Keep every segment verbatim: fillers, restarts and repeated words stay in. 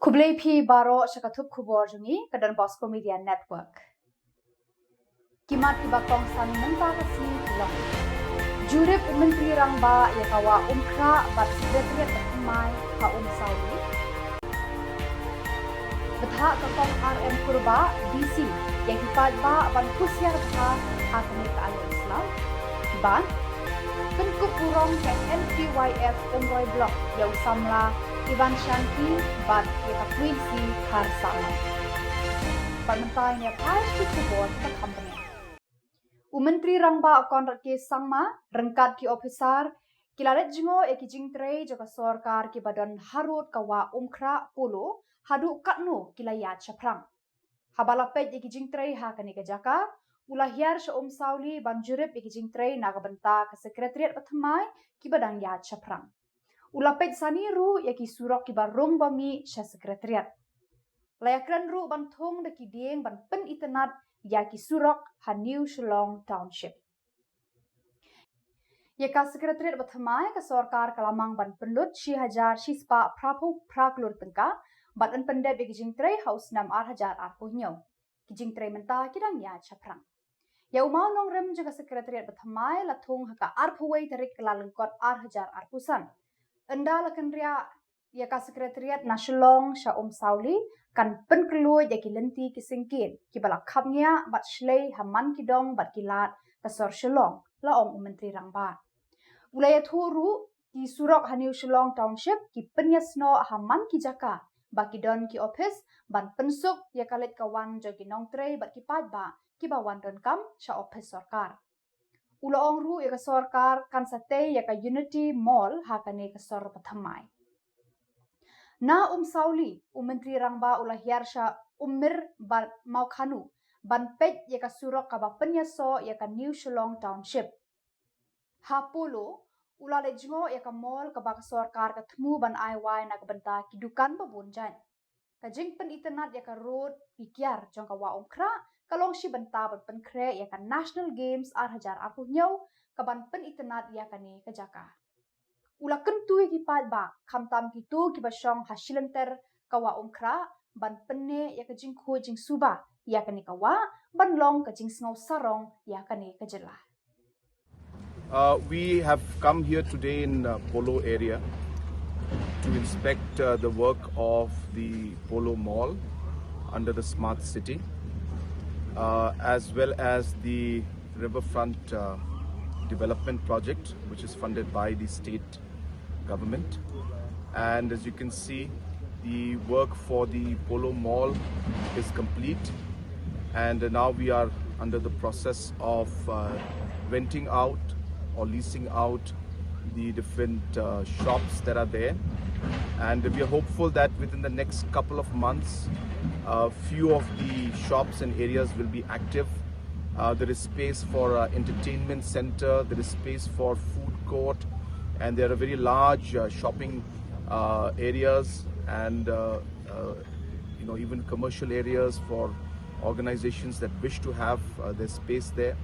Khublei phi baroh sha ka thup khubor jong ngi ka Don Bosco Media Network. Ki mat kiba kongsan mynta ka sngi ki long: Jurip u Myntri Rangbah ïa ka Wah Umkhrah bad Secretariat bathymmai ha Umsawli. Bthah ka Kong R M Kurbah, D C, ïa ki paidbah ban husiar bha ha kane ka Aiñ Islam. Bad pynkup burom ka N P Y F Umroi Block ïa u samla Ivan Shanti bad ïa ka Quincy Kharsahlang. Bad mynta ngin ïa phai sha ki khubor kiba kham bniah. U Myntri Rangbah Conrad K Sangma ryngkat ki ophisar ki la leit jngoh ïa ki jingtrei jong ka sorkar kiba don harud ka Wah Umkhrah Polo haduh katno ki la ïaid shaphrang. Haba la peit ïa ki jingtrei ha kane ka jaka, u la hiar sha Umsawli ban jurip ïa ki jingtrei na ka bynta ka Secretariat bathymmai kiba dang ïaid shaphrang. U la peit sani ruh ïa ki surok kiba rung ba mih sha Secretariat. La ïakren ruh ban thung da ki dieng ban pynitynnad ïa ki surok ha New Shillong Township. Ïa ka Secretariat bathymmai ka sorkar ka la mang ban pynlut shi hajar shi spah phra phew phra klur tyngka bad yn pyndep ïa ki jingtrei ha u snem ar hajar arphew hynñiew. Ki jingtrei mynta ki dang ïaid shaphrang. Ïa u mawnongrim jong ka Secretariat bathymmai la thung ha ka arphew wei tarik Kyllalyngkot ar hajar arphew san. Ynda la kynriah ïa ka Secretariat na Shillong sha Umsawli kan pynkhlaiñ ïa ki lynti ki syngkien kiba la khapngiah bad shlei ha man ki dong bad ki lad ka sor Shillong, la ong u Myntri Rangbah. U la ïathuh ruh ki surok ha New Shillong Township ki pynïasnoh ha man ki jaka ba ki don ki ophis ban pynsuk ïa ka leit ka wan jong ki nongtrei bad ki paidbah kiba wan donkam sha ophis sorkar. U la ong ruh ïa ka sorkar kan sa tei ïa ka Unity Mall ha kane ka sor bathymmai. Na Umsawli, u Myntri Rangbah u la hiar sha Ummir bad Mawkhanu ban peit ïa ka surok kaba pynïasoh ïa ka New Shillong Township. Ha Polo, u la leit jngoh ïa ka mall kaba ka sorkar ka thmu ban ai wai na ka bynta ki dukan ba bun jait. Ka jingpynitynnad ïa ka rud pikiar jong ka Wah Umkhrah ka long shi bynta ban pynkhreh ïa ka National Games ar hajar arphew hynñiew kaban pynitynnad ïa kane ka jaka. U la kyntu ïa ki paidbah, khamtam kito kiba shong ha shilynter ka Wah Umkhrah ban pynneh ïa ka jingkhuid jingsuba ïa kane ka wah ban long ka jingsngew sarong ïa kane ka jylla. Uh, we have come here today in uh, Polo area to inspect uh, the work of the Polo Mall under the Smart City, uh, as well as the Riverfront uh, Development Project, which is funded by the state government. And as you can see, the work for the Polo Mall is complete, and now we are under the process of uh, renting out or leasing out the different uh, shops that are there. And we are hopeful that within the next couple of months, a few of the shops and areas will be active. Uh, there is space for uh, entertainment center, there is space for food court, and there are very large uh, shopping uh, areas and uh, uh, you know, even commercial areas for organizations that wish to have uh, their space there.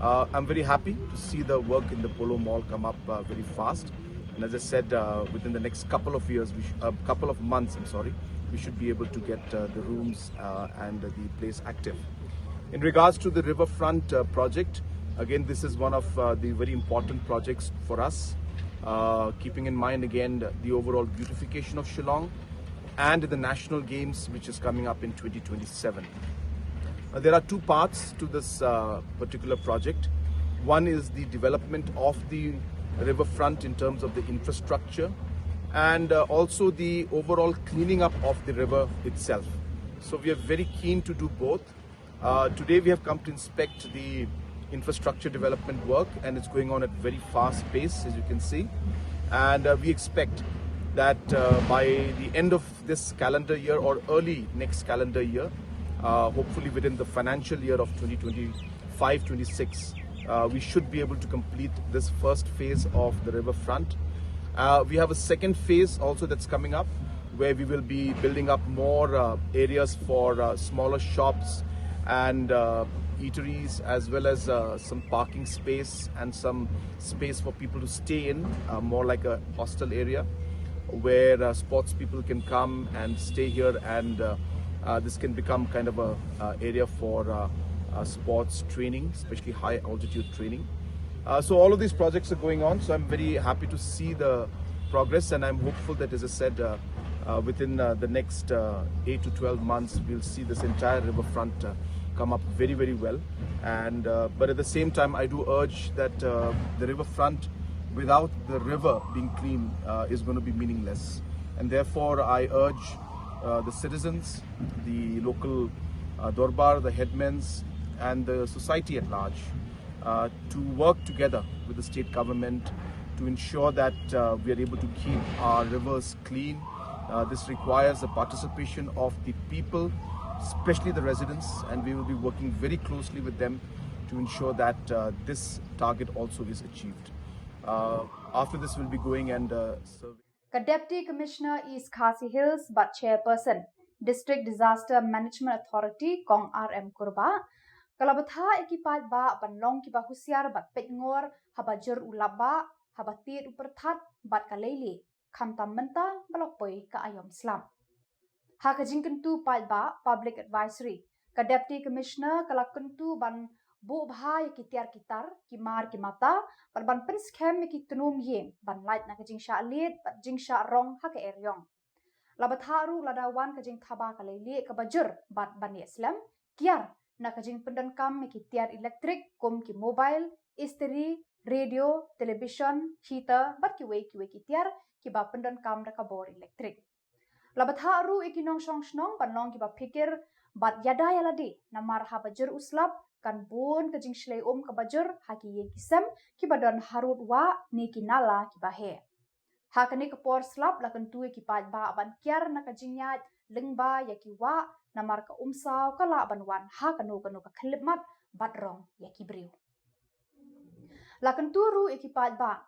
Uh, I'm very happy to see the work in the Polo Mall come up uh, very fast. And as I said, uh, within the next couple of years, we sh- a couple of months, I'm sorry, we should be able to get uh, the rooms uh, and the place active. In regards to the riverfront uh, project, again, this is one of uh, the very important projects for us, uh, keeping in mind again the overall beautification of Shillong and the National Games, which is coming up in twenty twenty-seven. Uh, there are two parts to this uh, particular project. One is the development of the riverfront in terms of the infrastructure and uh, also the overall cleaning up of the river itself. So we are very keen to do both. Uh, today we have come to inspect the infrastructure development work, and it's going on at very fast pace, as you can see. And uh, we expect that uh, by the end of this calendar year or early next calendar year, uh, hopefully within the financial year of twenty twenty-five twenty-six, uh, we should be able to complete this first phase of the riverfront. Uh, we have a second phase also that's coming up, where we will be building up more uh, areas for uh, smaller shops and uh, eateries, as well as uh, some parking space and some space for people to stay in, uh, more like a hostel area. where uh, sports people can come and stay here, and uh, uh, this can become kind of a uh, area for uh, uh, sports training, especially high altitude training. Uh, so all of these projects are going on. So I'm very happy to see the progress, and I'm hopeful that, as I said, uh, uh, within uh, the next uh, eight to twelve months, we'll see this entire riverfront uh, come up very, very well. And uh, but at the same time, I do urge that uh, the riverfront without the river being clean uh, is going to be meaningless. And therefore, I urge uh, the citizens, the local uh, dorbar, the headmans, and the society at large uh, to work together with the state government to ensure that uh, we are able to keep our rivers clean. Uh, this requires the participation of the people, especially the residents, and we will be working very closely with them to ensure that uh, this target also is achieved. Uh, after this, we'll be going and uh, survey. Ka Deputy Commissioner East Khasi Hills bad Chairperson District Disaster Management Authority, Kong R M Kurbah, ka la bthah ïa ki paidbah ban long kiba husiar bad peit ngor haba jur u lapbah, haba tied u pyrthat bad ka leilieh, khamtam mynta ba la poi ka aïom slap. Ha ka jingkyntu paidbah, Public Advisory, ka Deputy Commissioner ka la kyntu ban buh bha ïa ki tiar ki tar, ki mar ki mata, bad ban pynskhem ïa ki tnum ïing ban lait na ka jingshah lied bad jingshah rong ha ka eriong. La bthah ruh lada wan ka jingthaba ka leilieh kaba jur bad ban ïeh slem, kiar na ka jingpyndonkam ïa ki tiar elektrik kum ki mobile, istri, radio, television, heater bad kiwei kiwei ki tiar kiba pyndonkam da ka bor elektrik. La bthah ruh ïa ki nongshong shnong ban long kiba phikir bad ïada ïa lade, namar haba jur u slap kan bun ka jingshlei um kaba jur ha ki ïing ki sem kiba don harud wah ne ki nala kiba heh. Ha kane ka por slap la kyntu ïa ki paidbah ban kiar na ka jingïaid lyngba ïa ki wah, namar ka umsaw ka lah ban wan ha kano kano ka khyllipmat bad rong ïa ki briew. La kyntu ruh ïa ki paidbah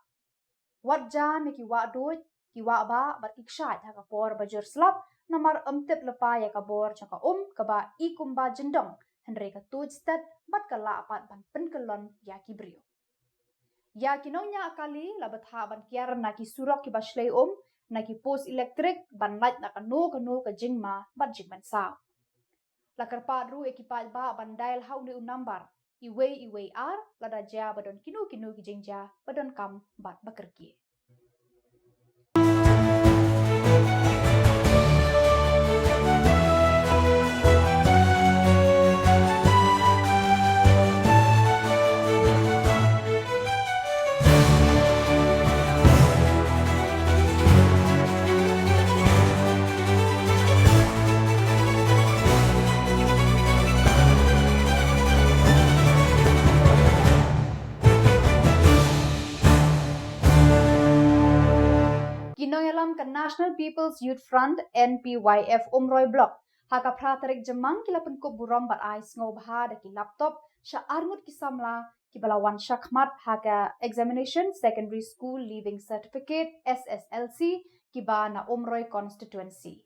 wat jam ïa ki wah duid, ki wah bah bad ki kshaid ha ka por ba jur slap, namar ym tip lypa ïa ka bor jong ka um kaba i kumba jyndong, hynrei ka tuid stet bad ka lah pat ban pynkyllon ïa ki briew. Ïa ki nongñiah kali la bthah ban kiar na ki surok kiba shlei um, na ki post elektrik ban lait na kano kano ka jingma bad jingmynsaw. La kyrpad ruh ïa ki paidbah ban dial ha une u nambar, iwei iwei ar, lada jia ba don kino kino ki jingjia ba donkam bad ba kyrkieh. Ki nongïalam ka National People's Youth Front, N P Y F, Umroi Block, ha ka phra tarik Jymmang ki la pynkup burom bad ai sngewbha da ki laptop sha arngut ki samla kiba la wan shakhmat ha ka Examination Secondary School Leaving Certificate, S S L C, kiba na Umroi Constituency.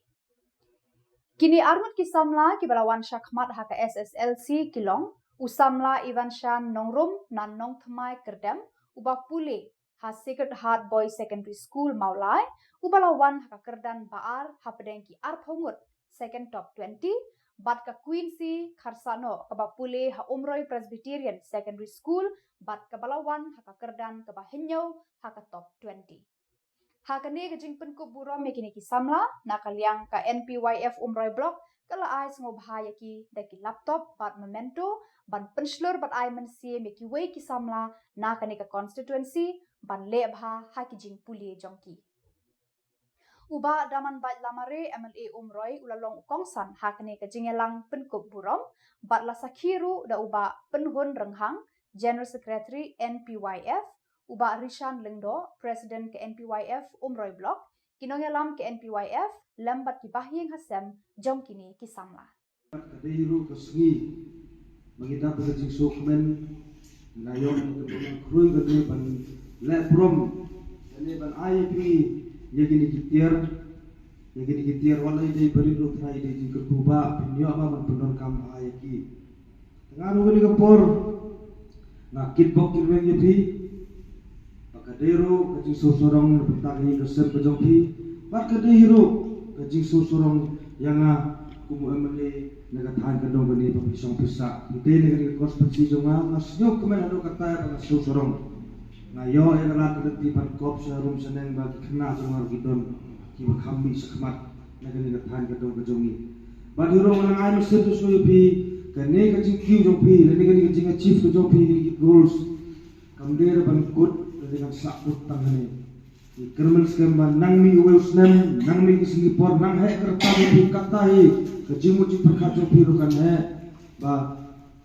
Kine arngut ki samla kiba la wan shakhmat ha ka S S L C ki long u samla Ivanshan Nongrum na Nongthymmai Kyrdem, uba pule ha Sacred Heart Boys Secondary School Mawlai, uba la wan ha ka kyrdan ba ar hapdeng ki arphew ngut, second top twenty, bad ka Quincy Kharsano kaba pule ha Umroi Presbyterian Secondary School, bad kaba la wan ha ka kyrdan kaba hynñiew ha ka top twenty. Ha kane ka jingpynkup burom ïa kine ki samla, na ka liang ka N P Y F Umroi Block ka la ai sngewbha ïa ki da ki laptop bad memento ban pynshlur bad ai mynsiem ïa kiwei ki samla na kane ka constituency ban leh bha ha ki jingpule jong ki. U Bah Damanbait Lamare, M L A Umroi, u la long u kongsan ha kane ka jingïalang pynkup burom, bad la sakhi ruh da u Bah Pynhun Rynghang, General Secretary N P Y F, u Bah Rishan Lyngdoh, President ka N P Y F Umroi Block, ki nongïalam ka N P Y F, lem bad ki bahaïing hasem jong kine ki samla. Ka dei ruh ka sngi ba ngi dap da ka jingsngewkmen, ngi la ïoh ka burom khrui kane ban leh burom, kane ban ai ïa phi ïa kine ki tiar, ïa kine ki tiar, wat la i dei barit ruh, trai i dei jingkyrkhu ba phin ïoh ba ban pyndonkam bha ïa ki. Te nga ruh kane ka por nga kitbok kirweng ïa phi ba ka dei ruh ka jingsngewsarong na bynta ka ïing ka sem ka jong phi. Bad ka dei hi ruh ka jingsngewsarong ïa nga kum u M L A na ka thaiñ ka dong kane ba phi shong phi sah. Phi dei na kane ka constituency jong nga, nga sngewkmen haduh katta ba nga sngewsarong. Nga ïoh ïa ka lad ka lynti ban kop sha rum sha neng ba ki khynnah jong nga ruh ki don kiba kham mih shakhmat na kane ka thaiñ ka dong ka jong ngi. Bad hi ruh nga nang ai mynsiem to shu ïa phi, kane ka jingkiew jong phi lane kane ka jingachieve ka jong phi, kine ki goals kam dei ruh ban kut lane kan sah kut tang hangne. Ngi kyrmen skhem ba nang mih uwei u snem, nang mih ki sngi por, nang heh ka rta jong phi, katta hi ka jingmut jingpyrkhat jong phi ruh kan heh. Ba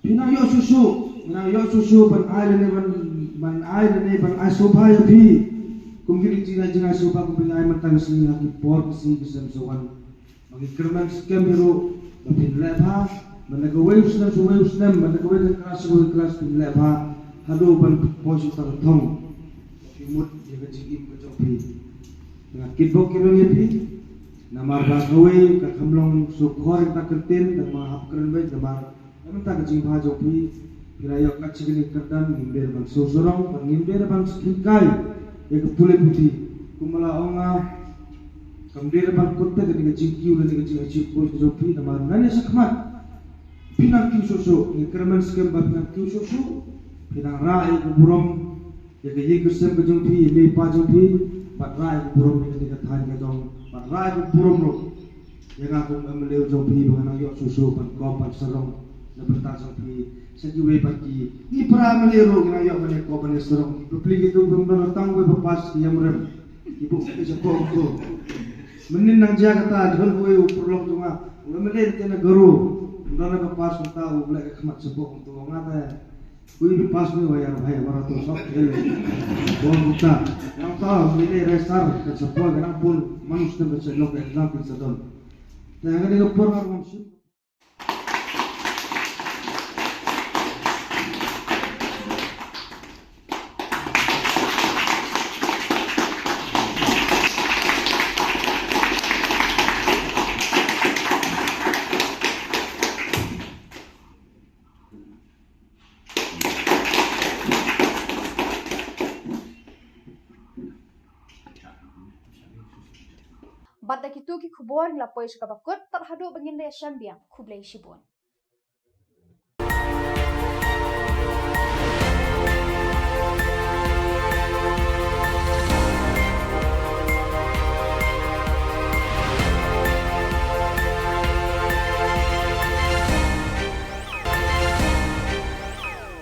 phi nang ïoh shuh shuh, nang ïoh shuh shuh ban ai lane ban, ban ai lane ban ai sngewbha ïa phi. Kum kine ki jingïa, jingïa sngewbha kum phi nang ai mynta ka sngi ha ki por ki sngi ki snem sa wan. Ba ngi kyrmen skhem hi ruh ba phin leh bha, ban da kawei u snem sha kawei u snem, ban da kawei ka klas sha kawei ka klas phin leh bha haduh ban poi sha uta ka thong. Ba phi mut ïa ka jingim ka jong phi. Nga kitbok kitrwiang ïa phi. Namar ba kawei ka kham long shu khor ïa ka ktien, tang ba hap kren beit namar na bynta ka jingbha jong phi. Phi la ïoh kat sha kane ka kyrdan, ngim dei ban sngewsarong, bad ngim dei ban sngewkhia ïa ka pule puthi. Kumba la ong nga, kam dei ban kut te kane ka jingkiew lane ka jingachieve goal ka jong phi, namar nangne shakhmat phi nang kiew shuh shuh. Ngi kyrmen skhem ba phi nang kiew shuh shuh. Phi nang rah ïa ka burom ïa ka ïing ka sem ka jong phi, ïa i mei i pa jong phi, bad rah ïa ka burom ïa kane ka thaiñ ka jong, bad rah ïa ka burom ruh ïa nga kum M L A jong phi ba nga nang ïoh shuh shuh ban kop ban sarong na bynta jong phi. Sa kiwei pat ki, ngi para M L A ruh ngi nang ïoh ban ïa kop ban ïa sarong. Ki bapli kito kim don tang wei ba pass ki ïam rem. Ki bok ki shapoh to. Mynnin nang jia kata don wei u paralok jong nga, u M L A te na Garo. Don ba pass kata u leh ka khmat shapoh to nga te. Ui, bi pass ni wayar bhai, wara to sop khele. Bon buta. Nang to, mile resar, ka chapo, ka nang pun, manus kan ka chelok, exam kin sadon. Te nga ni ka por ngar ngam sim. Bad da kito ki khubor ngi la poi sha kaba kut, tad haduh ba ngin ïa shem biang, khublei shibun.